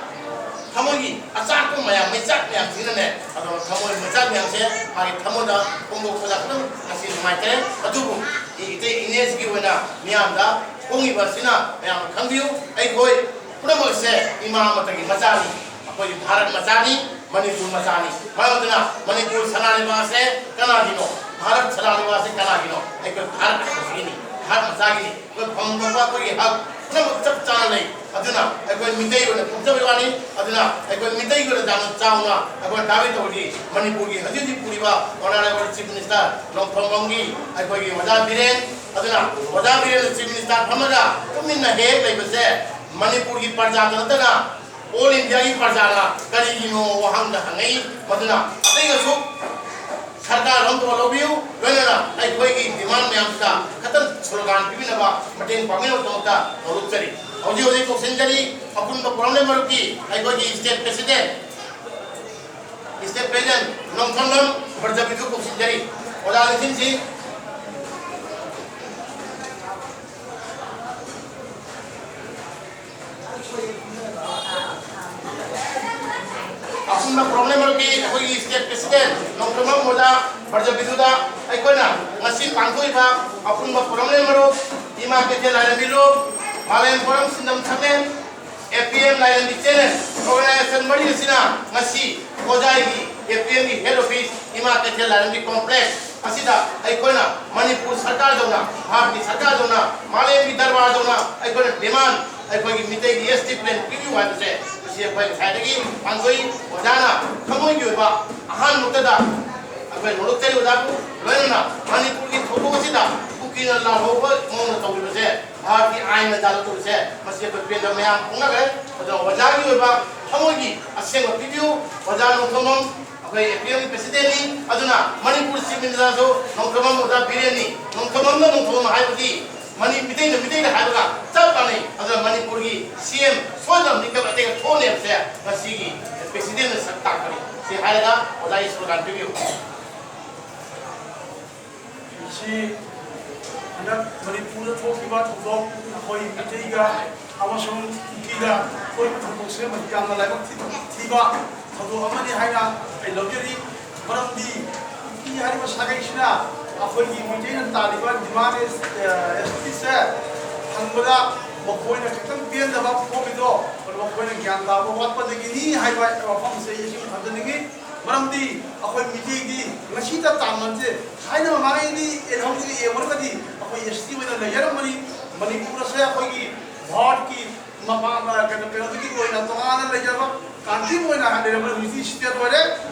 ꯊꯃꯣꯏꯒꯤ ꯑꯆꯥꯛꯄ ꯃꯌꯥꯝ, ꯃꯩꯆꯥꯛ ꯃꯌꯥꯝꯁꯤꯅꯅꯦ, ꯑꯗꯣ ꯊꯃꯣꯏ ꯃꯩꯆꯥꯛ ꯃꯌꯥꯝꯁꯦ ꯃꯥꯒꯤ ꯊꯃꯣꯏꯗ ꯐꯣꯡꯗꯣꯛꯄꯗ ꯈꯤꯇꯪ ꯉꯁꯤ ꯅꯨꯡꯉꯥꯏꯇ꯭ꯔꯦ꯫ ꯑꯗꯨꯕꯨ ꯏꯇꯩ ꯏꯅꯦꯁꯤꯒꯤ ꯑꯣꯏꯅ ꯃꯤꯌꯥꯝꯗ ꯐꯣꯡꯉꯤꯕ ꯑꯁꯤꯅ ꯃꯌꯥꯝꯅ ꯈꯪꯕꯤꯌꯨ, ꯑꯩꯈꯣꯏ ꯄꯨꯝꯅꯃꯛꯁꯦ ꯏꯃꯥ ꯑꯃꯠꯇꯒꯤ ꯃꯆꯥꯅꯤ꯫ ꯑꯩꯈꯣꯏ ꯚꯥꯔꯠ ꯃꯆꯥꯅꯤ, ꯃꯅꯤꯄꯨꯔ ꯃꯆꯥꯅꯤ꯫ ꯃꯔꯝ ꯑꯗꯨꯅ ꯃꯅꯤꯄꯨꯔ ꯁꯅꯥ ꯂꯩꯕꯥꯛ ꯑꯁꯦ ꯀꯅꯥꯒꯤꯅꯣ? ꯚꯥꯔꯠ ꯁꯅꯥ ꯂꯩꯕꯥꯛ ꯑꯁꯦ ꯀꯅꯥꯒꯤꯅꯣ? ꯑꯩꯈꯣꯏ ꯚꯥꯔꯠ ꯑꯁꯤꯒꯤꯅꯤ, ꯚꯥꯔꯠ ꯃꯆꯥꯒꯤꯅꯤ꯫ ꯑꯩꯈꯣꯏ ꯐꯪꯐꯝ ꯊꯣꯛꯄ ꯑꯩꯈꯣꯏꯒꯤ ꯍꯛ ꯄꯨꯝꯅꯃꯛ ꯆꯞ ꯆꯥꯅ ꯂꯩ꯫ ꯑꯗꯨꯅ ꯑꯩꯈꯣꯏ ꯃꯤꯇꯩ ꯑꯣꯏꯅ ꯐꯣꯡꯖꯕꯒꯤ ꯋꯥꯅꯤ꯫ ꯑꯗꯨꯅ ꯑꯩꯈꯣꯏ ꯃꯤꯇꯩꯒꯤ ꯑꯣꯏꯅ ꯌꯥꯝꯅ ꯆꯥꯎꯅ ꯑꯩꯈꯣꯏ ꯗꯥꯕꯤ ꯇꯧꯔꯤ꯫ ꯃꯅꯤꯄꯨꯔꯒꯤ ꯍꯧꯖꯤꯛ ꯍꯧꯖꯤꯛ ꯄꯨꯔꯤꯕ Honourable Chief Minister ꯅꯣꯡꯊꯣꯝꯕꯝꯒꯤ ꯑꯩꯈꯣꯏꯒꯤ ꯑꯣꯖꯥ ꯕꯤꯔꯦꯟ, ꯑꯗꯨꯅ ꯑꯣꯖꯥ ꯕꯤꯔꯦꯟ Chief Minister ꯐꯝꯃꯒ ꯇꯨꯃꯤꯟꯅ ꯍꯦꯛ ꯂꯩꯕꯁꯦ ꯃꯅꯤꯄꯨꯔꯒꯤ ꯄ꯭ꯔꯖꯥꯗ ꯅꯠꯇꯅ All Indiaꯒꯤ ꯄ꯭ꯔꯖꯥꯅ ꯀꯔꯤꯒꯤꯅꯣ ꯋꯥꯍꯪꯗ ꯍꯪꯉꯛꯏ꯫ ꯃꯗꯨꯅ ꯑꯇꯩꯒꯁꯨ ꯁꯔꯀꯥꯔ ꯑꯃ ꯂꯧꯕꯤꯌꯨ, ꯂꯣꯏꯅꯅ ꯑꯩꯈꯣꯏꯒꯤ demand ꯃꯌꯥꯝꯁꯤꯗ ꯈꯇꯪ ꯁꯣꯂꯨꯁꯟ ꯄꯤꯕꯤꯅꯕ, ꯃꯇꯦꯡ ꯄꯥꯡꯕꯤꯅꯕꯒꯤꯗꯃꯛꯇ ꯍꯧꯗꯣꯛꯆꯔꯤ꯫ ꯍꯧꯖꯤꯛ ꯍꯧꯖꯤꯛ ꯀꯧꯁꯤꯟꯖꯔꯤ ꯑꯄꯨꯟꯕ ꯄ꯭ꯔꯣꯒ꯭ꯔꯥꯝ ꯃꯔꯨꯞꯀꯤ ꯑꯩꯈꯣꯏꯒꯤ state president, state president Nongthombam Brajabidhu ꯀꯧꯁꯤꯟꯖꯔꯤ꯫ ꯑꯣꯖꯥ ꯂꯦꯡꯁꯤꯟꯁꯤ꯫ ꯑꯄꯨꯟꯕ ꯄ꯭ꯔꯣꯒ꯭ꯔꯥꯝ ꯃꯔꯨꯞꯀꯤ ꯑꯩꯈꯣꯏꯒꯤ state president ꯅꯣꯡꯊꯣꯝꯕꯝ ꯑꯣꯖꯥ ꯕ꯭ꯔꯖꯕꯤꯗꯨꯗ ꯑꯩꯈꯣꯏꯅ ꯉꯁꯤ ꯄꯥꯡꯊꯣꯛꯏꯕ ꯑꯄꯨꯟꯕ ꯄ꯭ꯔꯣꯒ꯭ꯔꯥꯝ ꯃꯔꯨꯞ ꯏꯃꯥ ꯀꯩꯊꯦꯜ ꯂꯥꯏꯔꯦꯝꯕꯤ ꯂꯨꯞ, ꯃꯥꯂꯦꯝ ꯄꯣꯏꯔꯧ ꯁꯤꯟꯗꯝ ꯁꯪꯂꯦꯟ, APM ꯂꯥꯏꯔꯦꯝꯕꯤ channel organization ꯃꯔꯤ ꯑꯁꯤꯅ ꯉꯁꯤ ꯈꯣꯖꯥꯏꯒꯤ APMꯒꯤ head office ꯏꯃꯥ ꯀꯩꯊꯦꯜ ꯂꯥꯏꯔꯦꯝꯕꯤ complex ꯑꯁꯤꯗ ꯑꯩꯈꯣꯏꯅ ꯃꯅꯤꯄꯨꯔ ꯁꯔꯀꯥꯔꯗꯧꯅ, ꯚꯥꯔꯠꯀꯤ ꯁꯔꯀꯥꯔꯗꯧꯅ, ꯃꯥꯂꯦꯝꯒꯤ ꯗꯔꯕꯥꯔꯗꯧꯅ ꯑꯩꯈꯣꯏꯅ demand, ꯑꯩꯈꯣꯏꯒꯤ ꯃꯤꯇꯩꯒꯤ ST plan ꯄꯤꯕꯤꯌꯨ ꯍꯥꯏꯕꯁꯦ ꯑꯩꯈꯣꯏ ꯉꯁꯥꯏꯗꯒꯤ ꯄꯥꯡꯊꯣꯛꯏ꯫ ꯑꯣꯖꯥꯅ ꯊꯃꯣꯏꯒꯤ ꯑꯣꯏꯕ ꯑꯍꯥꯟꯕꯃꯛꯇꯗ ꯑꯩꯈꯣꯏ ꯅꯣꯂꯨꯛꯇꯒꯤ ꯑꯣꯖꯥꯕꯨ ꯂꯣꯏꯅꯅ ꯃꯅꯤꯄꯨꯔꯒꯤ ꯊꯧꯗꯣꯛ ꯑꯁꯤꯗ ꯀꯨꯀꯤꯅ ꯂꯥꯜꯍꯧꯕ ꯃꯑꯣꯡꯗ ꯇꯧꯔꯤꯕꯁꯦ, ꯚꯥꯔꯠꯀꯤ ꯑꯥꯏꯟꯅ ꯖꯥꯗꯨ ꯇꯧꯔꯤꯁꯦ, ꯃꯁꯤ ꯑꯩꯈꯣꯏ ꯄꯦꯟꯗꯕ ꯃꯌꯥꯝ ꯐꯣꯡꯅꯈ꯭ꯔꯦ꯫ ꯑꯗꯨꯅ ꯑꯣꯖꯥꯒꯤ ꯑꯣꯏꯕ ꯊꯃꯣꯏꯒꯤ ꯑꯁꯦꯡꯕ ꯄꯤꯕꯤꯌꯨ꯫ ꯑꯣꯖꯥ ꯅꯣꯡꯊꯣꯝꯕꯝ ꯑꯩꯈꯣꯏ ꯑꯦ ꯄꯤ ꯑꯦꯝꯒꯤ ꯄ꯭ꯔꯦꯁꯤꯗꯦꯟꯠꯅꯤ꯫ ꯑꯗꯨꯅ ꯃꯅꯤꯄꯨꯔ ꯆꯤꯐ ꯃꯤꯅꯤꯁꯇꯔꯁꯨ ꯅꯣꯡꯊꯣꯝꯕꯝ ꯑꯣꯖꯥ ꯕꯤꯔꯦꯟꯅꯤ꯫ ꯅꯣꯡꯊꯣꯝꯕꯝꯅ ꯅꯣꯡꯊꯣꯝꯕꯝ ꯍꯥꯏꯕꯗꯤ ꯃꯅꯤ-, ꯃꯤꯇꯩꯅ ꯃꯤꯇꯩꯗ ꯍꯥꯏꯕꯒ ꯆꯞ ꯃꯥꯟꯅꯩ꯫ ꯑꯗꯨꯅ ꯃꯅꯤꯄꯨꯔꯒꯤ ꯁꯤ ꯑꯦꯝ ꯁꯣꯏꯗꯅ ꯃꯤꯀꯞ ꯑꯇꯦꯛꯄ ꯊꯣꯛꯑꯅꯤ ꯍꯥꯏꯕꯁꯦ ꯉꯁꯤꯒꯤ ꯄ꯭ꯔꯦꯁꯤꯗꯦꯟꯠꯅ ꯁꯛ ꯇꯥꯛꯄꯅꯤ꯫ ꯁꯤ ꯍꯥꯏꯔꯒ ꯑꯣꯖꯥꯒꯤ ꯁ꯭ꯂꯣꯒꯥꯟ ꯄꯤꯕꯤꯌꯨ꯫ ꯃꯁꯤ ꯍꯟꯗꯛ ꯃꯅꯤꯄꯨꯔꯗ ꯊꯣꯛꯈꯤꯕ ꯊꯧꯗꯣꯛ, ꯑꯩꯈꯣꯏ ꯃꯤꯇꯩꯒ ꯑꯃꯁꯨꯡ ꯀꯨꯀꯤꯒ ꯊꯣꯛꯏꯕ ꯊꯧꯗꯣꯛꯁꯦ ꯃꯁꯤ ꯌꯥꯝꯅ ꯂꯥꯏꯕꯛ ꯊꯤ-, ꯊꯤꯕ ꯊꯧꯗꯣꯛ ꯑꯃꯅꯤ ꯍꯥꯏꯅ ꯑꯩ ꯂꯧꯖꯔꯤ꯫ ꯃꯔꯝꯗꯤ ꯀꯨꯀꯤ ꯍꯥꯏꯔꯤꯕ ꯁꯥꯒꯩꯁꯤꯅ ꯑꯩꯈꯣꯏꯒꯤ ꯃꯤꯇꯩꯅ ꯇꯥꯜꯂꯤꯕ ꯗꯤꯃꯥꯟ ꯑꯦꯁ-, ꯑꯦꯁ ꯇꯤꯁꯦ ꯐꯪꯕꯗ ꯃꯈꯣꯏꯅ ꯈꯤꯇꯪ ꯄꯦꯟꯗꯕ ꯐꯣꯡꯂꯤꯗꯣ, ꯃꯈꯣꯏꯅ ꯒ꯭ꯌꯥꯟ ꯇꯥꯕ ꯋꯥꯠꯄꯗꯒꯤꯅꯤ ꯍꯥꯏꯕ ꯋꯥꯐꯝꯁꯦ ꯑꯩ ꯑꯁꯨꯝ ꯊꯝꯖꯅꯤꯡꯉꯤ꯫ ꯃꯔꯝꯗꯤ ꯑꯩꯈꯣꯏ ꯃꯤꯇꯩꯗꯤ ꯉꯁꯤꯇ ꯇꯥꯟꯕ ꯅꯠꯇꯦ, ꯊꯥꯏꯅ ꯃꯃꯥꯡꯉꯩꯗꯤ ꯑꯦ ꯍꯧꯖꯤꯛ ꯌꯦꯡꯉꯨꯔꯒꯗꯤ ꯑꯩꯈꯣꯏ ꯑꯦꯁ ꯇꯤ ꯑꯣꯏꯅ ꯂꯩꯖꯔꯝꯕꯅꯤ꯫ ꯃꯅꯤꯄꯨꯔ ꯑꯁꯦ ꯑꯩꯈꯣꯏꯒꯤ ꯚꯥꯔꯠꯀꯤ ꯃꯄꯥ-, ꯀꯩꯅꯣ, ꯀꯩꯅꯣꯗꯒꯤ ꯑꯣꯏꯅ ꯇꯣꯉꯥꯟꯅ ꯂꯩꯖꯕ ꯀꯟꯇ꯭ꯔꯤ ꯑꯣꯏꯅ ꯂꯩꯔꯝꯕꯅꯤ꯫ ꯍꯧꯖꯤꯛꯇꯤ ꯁ꯭ꯇꯦꯠ ꯑꯣꯏꯔꯦ꯫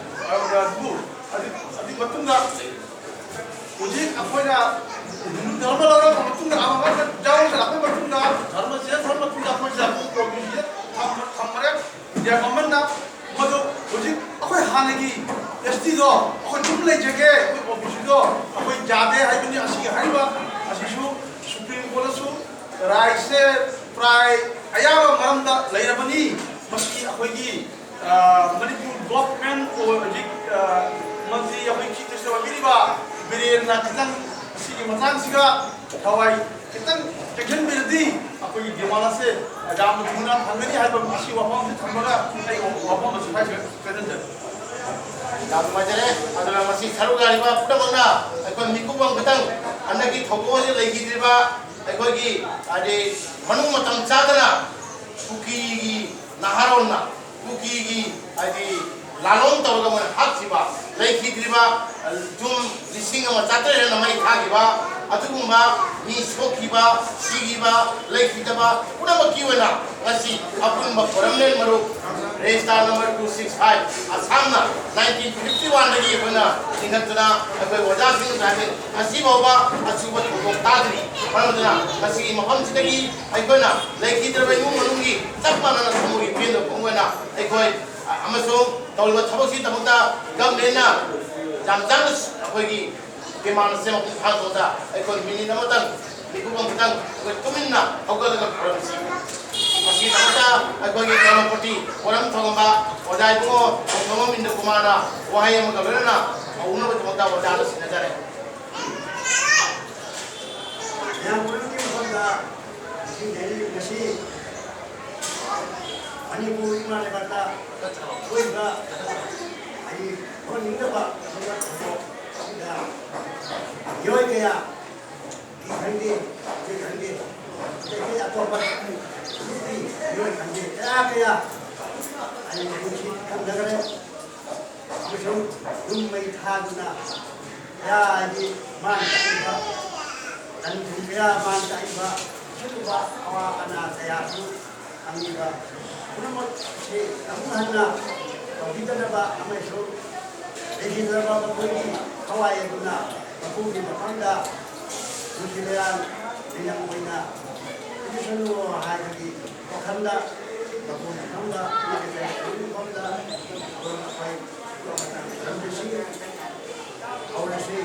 ꯑꯗꯨꯕꯨ ꯑꯗꯨ-, ꯑꯗꯨꯒꯤ ꯃꯇꯨꯡꯗ ꯍꯧꯖꯤꯛ ꯑꯩꯈꯣꯏꯅ ꯍꯤꯟꯗꯨ ꯙꯔꯃ ꯂꯧꯔꯛꯄ ꯃꯇꯨꯡꯗ, ꯑꯃ ꯑꯃ ꯌꯥꯎꯔꯒ ꯂꯥꯛꯄ ꯃꯇꯨꯡꯗ, ꯙꯔꯃ change ꯇꯧꯔꯕ ꯃꯇꯨꯡꯗ ꯑꯩꯈꯣꯏꯁꯦ ꯑꯃꯨꯛ ꯑꯣ ꯕꯤ ꯁꯤꯗ ꯊꯝ-, ꯊꯝꯈ꯭ꯔꯦ꯫ ꯏꯟꯗꯤꯌꯥ ꯒꯚꯔꯟꯃꯦꯟꯠꯅ ꯃꯗꯨ ꯍꯧꯖꯤꯛ ꯑꯩꯈꯣꯏ ꯍꯥꯟꯅꯒꯤ ꯑꯦꯁ ꯇꯤꯗꯣ ꯑꯩꯈꯣꯏ ꯑꯗꯨꯝ ꯂꯩꯖꯒꯦ, ꯑꯩꯈꯣꯏ ꯑꯣ ꯕꯤ ꯁꯤꯗꯣ ꯑꯩꯈꯣꯏ ꯌꯥꯗꯦ ꯍꯥꯏꯕꯅꯤ꯫ ꯑꯁꯤꯒꯤ ꯍꯥꯏꯔꯤꯕ ꯑꯁꯤꯁꯨ ꯁꯨꯄ꯭ꯔꯤꯝ ꯀꯣꯔꯠꯇꯁꯨ ꯔꯥꯏꯁꯦ ꯄ꯭ꯔꯥꯏ ꯑꯌꯥꯕ ꯃꯔꯝꯗ ꯂꯩꯔꯕꯅꯤ꯫ ꯃꯁꯤ ꯑꯩꯈꯣꯏꯒꯤ, ꯑ, ꯃꯅꯤꯄꯨꯔ ꯒꯣꯚꯔꯟꯃꯦꯟꯠ ꯑꯣꯏ-, ꯍꯧꯖꯤꯛ, ꯑ, ꯃꯟꯇ꯭ꯔꯤ ꯑꯩꯈꯣꯏ ꯆꯤꯐ ꯃꯤꯅꯤꯁꯇꯔ ꯑꯣꯏꯕꯤꯔꯤꯕ ꯕꯤꯔꯦꯟꯅ ꯈꯤꯇꯪ ꯁꯤꯒꯤ ꯃꯇꯥꯡꯁꯤꯒ ꯊꯋꯥꯏ ꯈꯤꯇꯪ ꯆꯪꯁꯤꯟꯕꯤꯔꯗꯤ ꯑꯩꯈꯣꯏꯒꯤ ꯗꯤꯃꯥꯟ ꯑꯁꯦ ꯌꯥꯝꯅ ꯊꯨꯅ ꯐꯪꯒꯅꯤ ꯍꯥꯏꯕ ꯑꯁꯤ ꯋꯥꯐꯝ ꯑꯁꯤ ꯊꯝꯃꯒ ꯑꯩ ꯋꯥꯐꯝ ꯑꯁꯤ ꯍꯥꯏꯖꯔꯦ꯫ ꯆꯦꯟꯍꯟꯖꯔꯦ꯫ ꯌꯥꯝ ꯅꯨꯡꯉꯥꯏꯖꯔꯦ꯫ ꯑꯗꯨꯅ ꯃꯁꯤ ꯁꯔꯨꯛ ꯌꯥꯔꯤꯕ ꯄꯨꯝꯅꯃꯛꯅ ꯑꯩꯈꯣꯏ ꯃꯤꯀꯨꯞ ꯑꯃꯈꯛꯇꯪ ꯍꯟꯗꯛꯀꯤ ꯊꯧꯗꯣꯛ ꯑꯁꯤ ꯂꯩꯈꯤꯗ꯭ꯔꯤꯕ ꯑꯩꯈꯣꯏꯒꯤ ꯍꯥꯏꯗꯤ ꯃꯅꯨꯡ ꯃꯇꯝ ꯆꯥꯗꯅ ꯀꯨꯀꯤꯒꯤ ꯅꯍꯥꯔꯣꯟꯅ ꯀꯨꯀꯤꯒꯤ ꯍꯥꯏꯗꯤ ꯂꯥꯂꯣꯡ ꯇꯧꯔꯒ ꯃꯣꯏꯅ ꯍꯥꯠꯈꯤꯕ, ꯂꯩꯈꯤꯗ꯭ꯔꯤꯕ ꯖꯨꯟ ꯂꯤꯁꯤꯡ ꯑꯃ ꯆꯥꯇ꯭ꯔꯦꯠ ꯍꯦꯟꯅ ꯃꯩ ꯊꯥꯈꯤꯕ ꯑꯗꯨꯒꯨꯝꯕ ꯃꯤ ꯁꯣꯛꯈꯤꯕ, ꯁꯤꯈꯤꯕ, ꯂꯩꯈꯤꯗꯕ ꯄꯨꯝꯅꯃꯛꯀꯤ ꯑꯣꯏꯅ ꯉꯁꯤ ꯑꯄꯨꯟꯕ ꯐꯣꯔꯝꯂꯦꯟ ꯃꯔꯨꯞ register number two six five, ꯑꯁꯥꯝꯅ nineteen fifty one ꯗꯒꯤ ꯑꯩꯈꯣꯏꯅ ꯂꯤꯡꯈꯠꯇꯨꯅ ꯑꯩꯈꯣꯏ ꯑꯣꯖꯥꯁꯤꯡ ꯉꯁꯤ ꯐꯥꯎꯕ ꯑꯆꯨꯝꯕ ꯊꯧꯗꯣꯛ ꯇꯥꯗ꯭ꯔꯤ꯫ ꯃꯔꯝ ꯑꯗꯨꯅ ꯉꯁꯤꯒꯤ ꯃꯐꯝꯁꯤꯗꯒꯤ ꯑꯩꯈꯣꯏꯅ ꯂꯩꯈꯤꯗ꯭ꯔꯕ ꯏꯃꯨꯡ ꯃꯅꯨꯡꯒꯤ ꯆꯞ ꯃꯥꯟꯅꯅ ꯊꯃꯣꯏꯒꯤ ꯄꯦꯟꯗꯕ ꯐꯣꯡꯗꯣꯛꯅ ꯑꯩꯈꯣꯏ ꯑꯃꯁꯨꯡ ꯇꯧꯔꯤꯕ ꯊꯕꯛꯁꯤꯒꯤꯗꯃꯛꯇ ꯒꯚꯔꯟꯃꯦꯟꯠꯅ ꯌꯥꯝ ꯆꯥꯅ ꯑꯩꯈꯣꯏꯒꯤ ꯗꯤꯃꯥꯟꯁꯦ ꯃꯄꯨꯡ ꯐꯥꯍꯟꯕꯗ ꯑꯩꯈꯣꯏ ꯃꯤꯅꯤꯠ ꯑꯃꯇꯪ, ꯃꯤꯀꯨꯞ ꯑꯃꯇꯪ ꯑꯩꯈꯣꯏ ꯇꯨꯃꯤꯟꯅ ꯍꯧꯒꯠꯂꯒ ꯈꯨꯔꯨꯝꯁꯤ꯫ ꯃꯁꯤꯒꯤꯗꯃꯛꯇ ꯑꯩꯈꯣꯏꯒꯤ ꯀꯔꯃꯄꯇꯤ ꯄꯣꯠꯂꯝ ꯊꯧꯔꯝꯕ ꯑꯣꯖꯥ ꯏꯕꯨꯡꯉꯣ ꯊꯣꯡꯕꯝ ꯏꯟꯗ꯭ꯔ ꯀꯨꯃꯥꯔꯅ ꯋꯥꯍꯩ ꯑꯃꯒ ꯂꯣꯏꯅꯅ ꯍꯧꯅꯕꯒꯤꯗꯃꯛꯇ ꯑꯣꯖꯥꯗ ꯁꯤꯟꯅꯖꯔꯦ꯫ ꯃꯌꯥꯝ ꯄꯨꯝꯅꯃꯛꯀꯤ ꯃꯐꯝꯗ ꯉꯁꯤ, ꯉꯁꯤ ꯃꯅꯤꯄꯨꯔ ꯏꯃꯥ ꯂꯩꯕꯥꯛꯇ ꯊꯣꯛꯏꯕ ꯍꯥꯏꯗꯤ ꯊꯣꯛꯍꯟꯅꯤꯡꯗꯕ ꯊꯧꯗꯣꯛ ꯑꯁꯤꯗ ꯃꯤꯑꯣꯏ ꯀꯌꯥ ꯈꯪꯗꯦ, ꯑꯩꯈꯣꯏ ꯈꯪꯗꯦ, ꯑꯇꯩ ꯑꯇꯩ ꯑꯇꯣꯞꯄ ꯅꯨꯄꯤ ꯃꯤꯑꯣꯏ ꯈꯪꯗꯦ, ꯀꯌꯥ ꯀꯌꯥ ꯑꯩ ꯄꯨꯟꯁꯤ ꯊꯝꯅꯈ꯭ꯔꯦ꯫ ꯑꯃꯁꯨꯡ ꯌꯨꯝ ꯃꯩ ꯊꯥꯗꯨꯅ ꯀꯌꯥ ꯍꯥꯏꯗꯤ ꯃꯥꯡ ꯇꯥꯛꯏꯕ, ꯂꯟ ꯊꯨꯝ ꯀꯌꯥ ꯃꯥꯡ ꯇꯥꯛꯏꯕ, ꯑꯁꯤꯒꯨꯝꯕ ꯑꯋꯥ ꯑꯅꯥ ꯀꯌꯥꯁꯨ ꯐꯪꯉꯤꯕ ꯄꯨꯝꯅꯃꯛ ꯑꯁꯤ ꯑꯃꯨꯛ ꯍꯟꯅ ꯇꯧꯕꯤꯗꯅꯕ ꯑꯃꯁꯨꯡ ꯂꯩꯈꯤꯗ꯭ꯔꯕ ꯃꯈꯣꯏꯒꯤ ꯊꯋꯥꯏ ꯑꯗꯨꯅ ꯃꯄꯨꯒꯤ ꯃꯐꯝꯗ ꯅꯨꯡꯁꯤ ꯂꯩꯔꯥꯡ ꯃꯤꯅꯝ ꯑꯣꯏꯅ ꯄꯤꯕꯤꯁꯅꯨ ꯍꯥꯏꯕꯒꯤ ꯋꯥꯈꯜꯗ ꯃꯄꯨꯒꯤ ꯃꯐꯝꯗ ꯑꯃꯗꯤ ꯂꯩꯔꯤꯕ ꯃꯐꯝꯗ ꯑꯩꯈꯣꯏ ꯈꯨꯔꯨꯝꯃꯁꯤ꯫ ꯍꯧꯔꯁꯤ꯫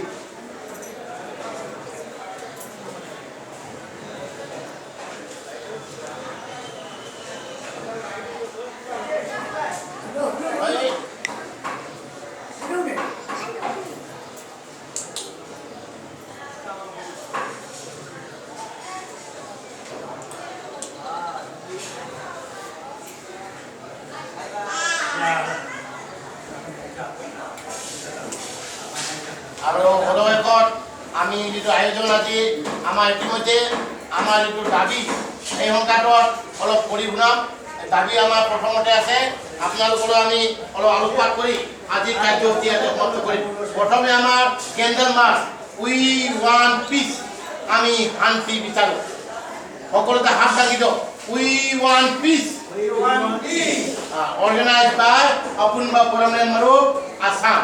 আৰু সদৌ শেষত আমি যিটো আয়োজন আজি আমাৰ ইতিমধ্যে আমাৰ যিটো দাবী, এই সংক্ৰান্তত অলপ কৰি শুনাম। দাবী আমাৰ প্ৰথমতে আছে, আপোনালোকলৈ আমি অলপ আলোকপাত কৰি আজিৰ কাৰ্যসূচী ইয়াতে সমাপ্ত কৰিম। প্ৰথমে আমাৰ candle March, We want peace. আমি শান্তি বিচাৰোঁ। সকলোতে হাত দাঙি দিয়ক। We want peace. We want peace. Uh, organized by Apunba Poram Maru, Assam.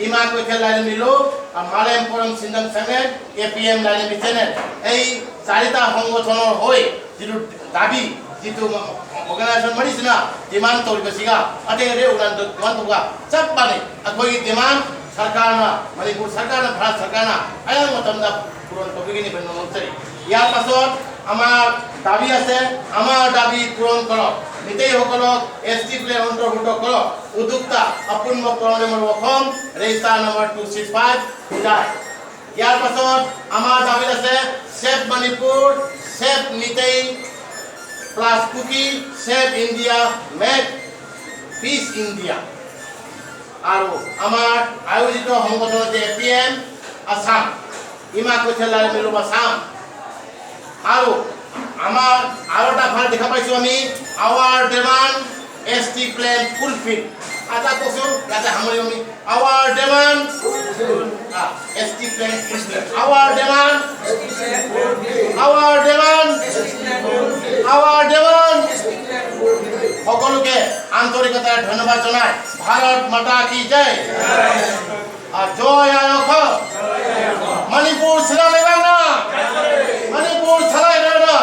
Ima Koithel Lainam Milu, uh, Malem Poram Sindang Semen, A P M লাইনে বিচেনে। এই চাৰিটা সংগঠনৰ হৈ যিটো দাবী, যিটো organization ꯃꯔꯤꯁꯤꯅ demand ꯇꯧꯔꯤꯕꯁꯤꯒ ꯑꯇꯩ ꯑꯇꯩ organization demand ꯇꯧꯕꯒ ꯆꯞ ꯃꯥꯟꯅꯩ꯫ ꯑꯩꯈꯣꯏꯒꯤ demand ꯁꯔꯀꯥꯔꯅ, ꯃꯅꯤꯄꯨꯔ ꯁꯔꯀꯥꯔꯅ, ꯚꯥꯔꯠ ꯁꯔꯀꯥꯔꯅ ꯑꯌꯥꯝꯕ ꯃꯇꯝꯗ ꯄꯨꯔꯟ ꯇꯧꯕꯤꯒꯅꯤ ꯍꯥꯏꯅ ꯉꯝꯖꯔꯤ꯫ ইয়াৰ পাছত আমাৰ দাবী আছে, আমাৰ দাবী পূৰণ কৰক, মিতেইসকলক এছ টি প্লেন অন্তৰ্ভুক্ত কৰক। উদ্যোক্তা অপুৰ্ব পৰমে Assam, register number two six five, Hojai. ইয়াৰ পাছত আমাৰ দাবী আছে, save Manipur, save Meitei, plus Kuki, save India, make peace India. আৰু আমাৰ আয়োজিত সংগঠন হৈছে এ পি এম আছাম, ইমা কৈথেলা মিলুম আছাম। আৰু আমাৰ আৰু এটা ফাইল দেখা পাইছোঁ আমি, our demand S T plain fulfil. এটা কচোন, ইয়াতে সামৰি আমি, our demand, S T plain fulfil, our demand, our demand, our demand. সকলোকে আন্তৰিকতাৰে ধন্যবাদ জনাই ভাৰত মাতা কি জয়। জয় আই অসম। মণিপুৰ চেলা লেবাংনা। মণিপুৰ চেলা লেবাংনা।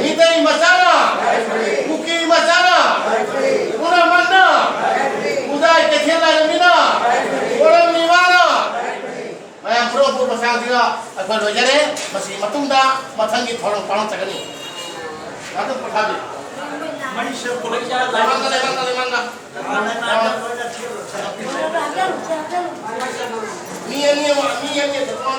মিতেই মাচানা। কুকি মাচানা। উনা মান্না। ꯎꯖꯥꯏ ꯀꯩꯊꯦꯜ ꯂꯥꯏꯔꯦꯝꯕꯤꯅ꯫ ꯄꯣꯔꯝ ꯅꯤꯃꯥꯅ꯫ ꯃꯌꯥꯝ ꯄꯨꯔꯣ ꯄꯨꯔꯣ ꯃꯁꯥꯡꯁꯤꯒ ꯑꯩꯈꯣꯏ ꯂꯣꯏꯖꯔꯦ꯫ ꯃꯁꯤꯒꯤ ꯃꯇꯨꯡꯗ ꯃꯊꯪꯒꯤ ꯊꯧꯔꯝ ꯄꯥꯡꯊꯣꯛꯆꯒꯅꯤ꯫ ꯉꯥꯛꯇꯪ ꯄꯣꯊꯥꯕꯤꯌꯨ꯫ ꯂꯩꯃꯥꯡꯗ, ꯂꯩꯃꯥꯡꯗ, ꯂꯩꯃꯥꯡꯗ꯫ ꯃꯤ ꯑꯅꯤ ꯑꯃ, ꯃꯤ ꯑꯅꯤ ꯑꯃ꯫